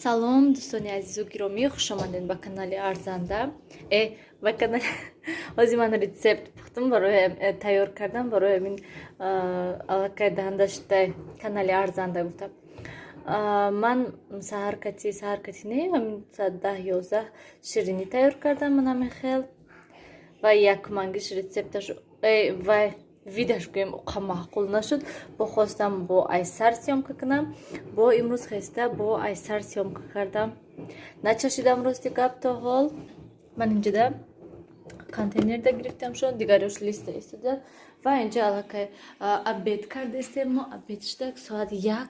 Салом, дӯстони азизу гиромӣ, хушомадед ба канали Арзанда. Ба канали ҳозир ман рецепт пухтам барои тайёр кардам, барои ҳамин аллакай даҳанда шудай канали Арзанда гуфтам. Ман саҳаркати не, ҳамин соат 10-11 ширинӣ тайёр кардам, ман ҳамин хел ва якмангиш рецепташ вай видаш гӯем уқа маъқул нашуд, бо хостам бо айсар съёмка кунам, бо имрӯз хеста бо айсар съёмка кардам. Начашидам, рости гап, то ҳол. Ман инҷода контейнерда гирифтам шон, дигарош листа истода ва инҷа аллакай обед кардастем мо, обед шуда соат 1.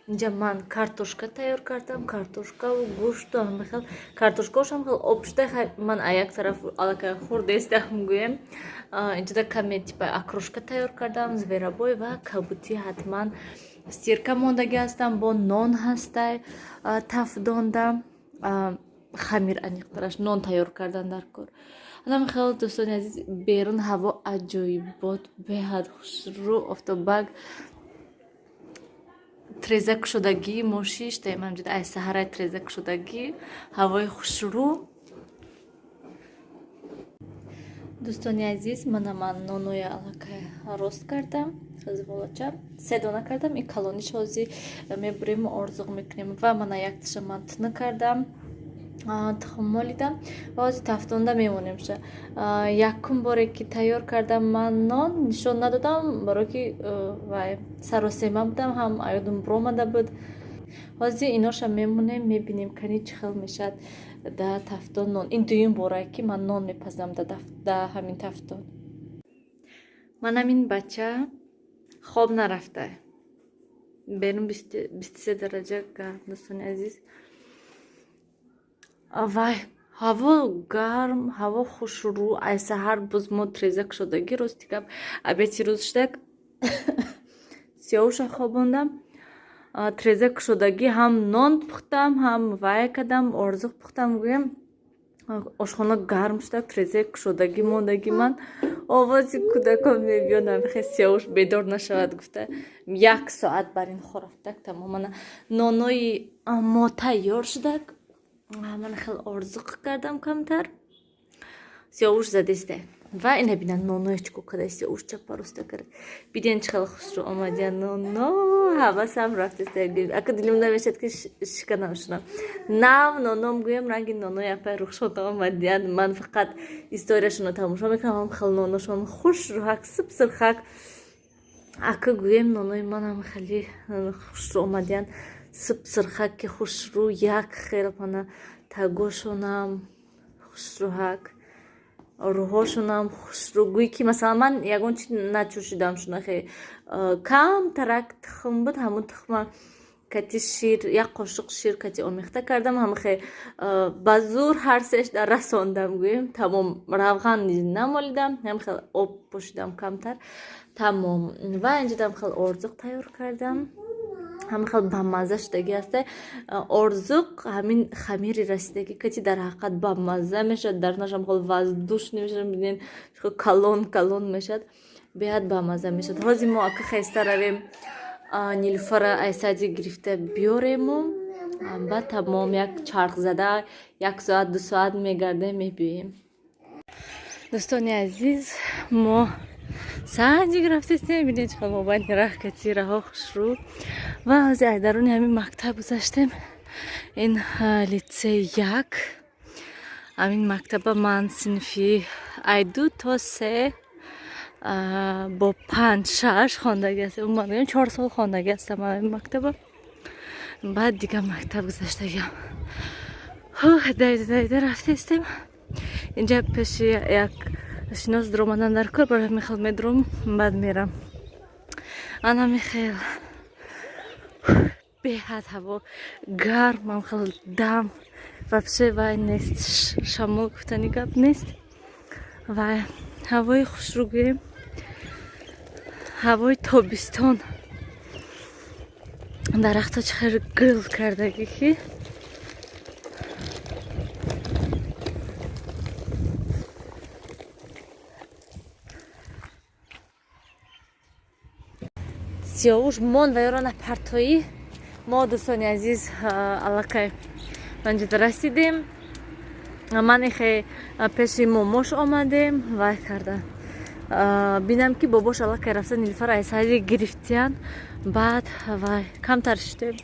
Инҷа ман картошка тайёр кардам, картошкаву гӯшту ҳамахел, картошкаошам хел об шуда, ман а як тараф аллакай хӯрдестам гӯем. Инҷода каме типа окрошка тайёр кардам, зверобой ва кабутӣ ҳатман стирка мондагӣ ҳастам, бо нон ҳастай тафдонда, хамир аниқтараш, нон тайёр кардан дар кор. Анам хел, дӯстони азиз, берун ҳаво аҷоибот, беҳад хушрӯ, офтобак, треза кушодагӣ, мо шиштаем ҳамҷода ай саҳарай треза кушодагӣ, ҳавои хушрӯ. Дӯстони азиз, мана ман ноноя аллакай рост кардам, зволача се дона кардам, и калониш ҳозир мебурему орзуқ мекунем ва мана якташа ман тина кардам, тухм молидам ва ҳозир тафтонда мемонемша. Якум боре ки тайёр кардам ман нон нишон надодам, барое ки вай саросема будам, ҳам аёдум биромада буд. Ҳозир иноша мемонем, мебинем, кани чӣ хел мешавад да тафтон нон. Ин дуюм борае ки ман нон мепазам да ҳамин тафтон. Манам ин бача хоб нарафта, берун 23 дараҷа гарм, дӯстони азиз, вай ҳаво гарм, ҳаво хушрӯ, ай саҳар боз мо треза кушодагӣ, рости гап, обеди рӯз шудак сиёвуша хобондам, треза кушодагӣ, ҳам нон пухтам, ҳам вай кардам, орзуқ пухтам гӯем, ошхона гарм шудак, трезаи кушодагӣ мондагӣ, ман овози кӯдакон мебиёнам, хе сиёвуш бедор нашавад гуфта, як соат бар ин хорафтак тамом. Мана нонои мо тайёр шудак, ман хел орзуқ кардам камтар, сиёвуш задесте ва ина бинан ноное чӣ када сиёвуш чапа роста кард, биден чӣ хел хушрӯ омадян ноно, ҳавасам рафтеста, ака дилим намешад ки шиканам шунам. Нав ноном гӯям, ранги нонои апай Рухшона омадян, ман фақат историяшонро тамошо мекунам, ҳам хел ноношон хушрӯҳак, сипсирхак, ака гӯем нонои манам хеле хушрӯ омадян, сипсирхаки хушрӯ, як хел, мана тагошонам хушрӯҳак, рӯҳошонам хушрӯ, гӯй ки масалан ман ягон чи начӯшидам шуна, хе камтарак тухм буд, ҳамун тухма кати шир, як қошуқ шир кати омехта кардам, ҳамахе ба зур ҳар сеш дар расондам гӯем, тамом, равған низ намолидам, ҳамхел об пошидам камтар, тамом. Ва инҷодам хел орзуқ тайёр кардам, ҳамин хел бамазза шудагӣ ҳаста орзуқ, ҳамин хамири расидагӣ кати дар ҳақиқат бамазза мешавад, дарунашам хел воздушный мешавад, бинен калон калон мешавад, беҳад бамазза мешавад. Ҳозир мо ака хеста равем, Нилуфара айсади гирифта биёрему баъд тамом, як чарх зада як соат ду соат мегардем, мебиёем. Дӯстони азиз, мо саҷик рафтестем, бинед чӣ хел мобайни раҳ кати раҳо хушрӯ ва ҳозир ай даруни ҳамин мактаб гузаштем, ин литсей як, ҳамин мактаба ман синфи ай ду то се бо панҷ шаш хондагӣ ҳастам, ман 4 сол хондагӣ ҳастам ҳамин мактаба, баъд дигар мактаб гузаштагиам. Давида давида рафтестем, инҷа пеши як шинос дуромадан дар кор, барои ҳамин хел медуром, баъд мерам. Ана хел беҳад ҳаво гарм, ам хел дам вообще вай нест, шамол гуфтани гап нест ва ҳавои хушрӯ гӯем, ҳавои тобистон, дарахтҳо чӣ хел гул кардагӣ ки. Сиёвуш мон ва ёро напартоӣ. Мо, дӯстони азиз, аллакай манҷида расидем. Ман ихе пеши момош омадем, вай карда бинам, ки бобош аллакай рафта Нилфар айсари гирифтиян. Баъд вай камтар шидем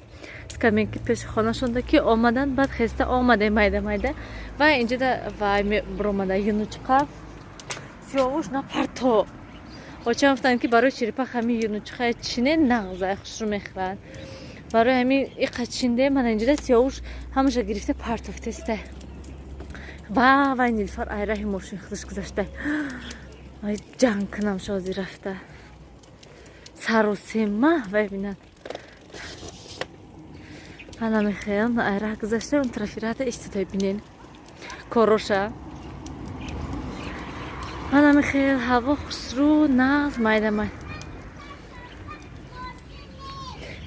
скамейки пеши хонашонда, ки омадан, баъд хеста омадем майда майда. Ва инҷода вай биромада юнучқа. Сиёвуш, напарто. Очам гуфтанд, ки барои черепах ҳами юнучқаи чине нағза, хушрӯ мехӯранд. Барои ҳами иқа чинде. Мана инҷода Сиёвуш ҳамаша гирифта партофтеста. Ва вай Нилфар ай раҳи мошин худаш гузашта. Ай, ҷанг кунам шози рафта. Саросема вай бинад. Ана мехоям ай раҳ гузашта, он тарафи раҳта истодай, бинен короша. Ана мехел ҳаво хушрӯ, нағз, майда майда.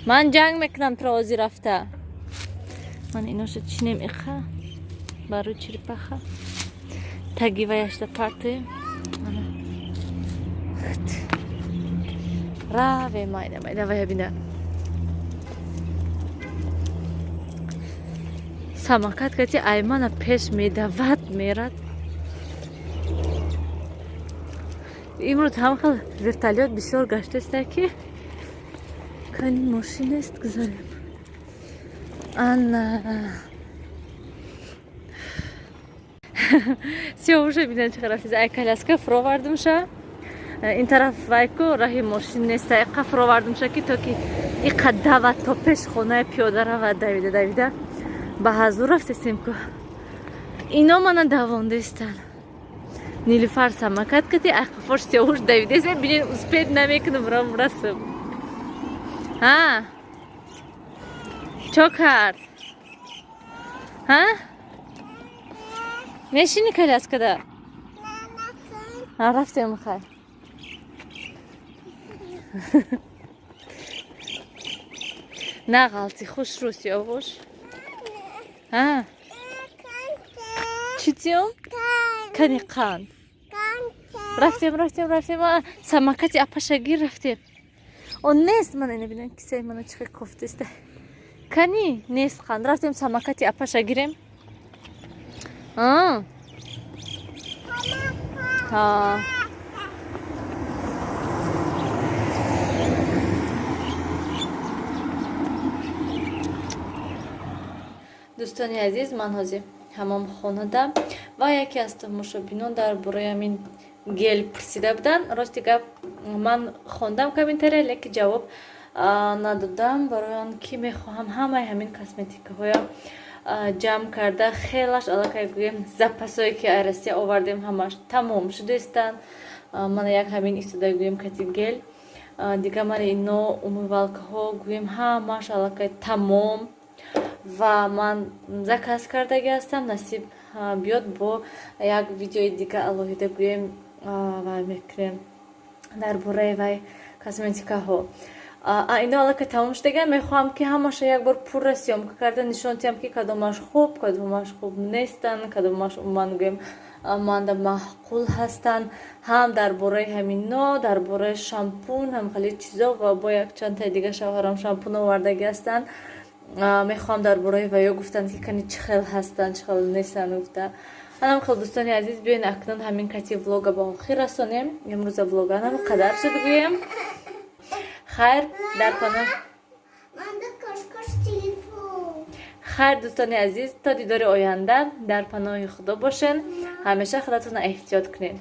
Ман ҷанг мекунам трози рафта. Ман иноша чинем иқа барои черепаха. Таги ваяшта партоем. Раве майда майда, вая бина. Самокат кати аймана пеш медавад, мерад. Имрӯз ҳам хел вертолёт бисёр гаштаста, ки кани мошинест, гузарем. Ана Сиёвуша бинам, чӣ рафтиз. Ай коляска фуровардумша ин тараф, вайку раҳи мошин неста, иқа фуровардумша, ки то ки иқа давад то пеш хонаи пиёда равад. Давида давида ба ҳазур рафтестем ку. Ино мана давондестанд. Нилуфар самокат кати, айқафош Сиёвуш давидест. Бинен, успеть намекунам, рам расм. Ҳа, чо кард? Ҳа, мешини коляскада? Рафтем, хай. На ғалти, хушрӯ Сиёвуш. Чӣ тиём? Кани қанд. Рафтем, рафтем, рафтем. Самокати апаша гир, рафтем. Он нест. Мана ина бинам, кисаи мана чӣ хел кофтеста. Кани нест қанд. Рафтем, самокати апаша гирем. Ҳа. Дӯстони азиз, ман ҳозир ҳамомхонада ва яке аз тамошобинон дар бораи ҳамин гель пурсида буданд. Рости гап, ман хондам комментария, лекин ҷавоб надодам, барои он ки мехоҳам ҳамаи ҳамин косметикаҳоя ҷамъ карда. Хелаш аллакай, гӯем, запасое ки ай Россия овардем, ҳамаш тамом шудаистанд. Мана як ҳамин истода, гӯем, кати гель. Дига мана ино умывалкаҳо, гӯем, ҳамаш аллакай тамом ва ман заказ кардагӣ ҳастам. Насиб биёд, бо як видеои дига алоҳида, гӯем, вай мекунем дар бораи вай косметикаҳо. Ино аллакай тамом шудага. Мехоҳам, ки ҳамаша як бор пурра съёмка карда нишон диҳам, ки кадомаш хуб, кадомаш хуб нестанд, кадомаш умуман, гӯем, манда маъқул ҳастанд. Ҳам дар бораи ҳамино, дар бораи шампун, ҳам хеле чизо ва бо як чандтаи дига шавҳарам шампун овардагӣ ҳастанд. Мехоҳам дар бораи ваё гуфтанд, ки кани чӣ хел ҳастанд, чӣ хел нестанд гуфта. Анам хел, дӯстони азиз, биёен акнун ҳамин кати влога ба охир расонем. Имрӯза влога анам қадар шуд, гӯем. Хайр, дар паноҳ. Хайр, дӯстони азиз, то дидори оянда дар паноҳи Худо бошен. Ҳамеша худатонро эҳтиёт кунед.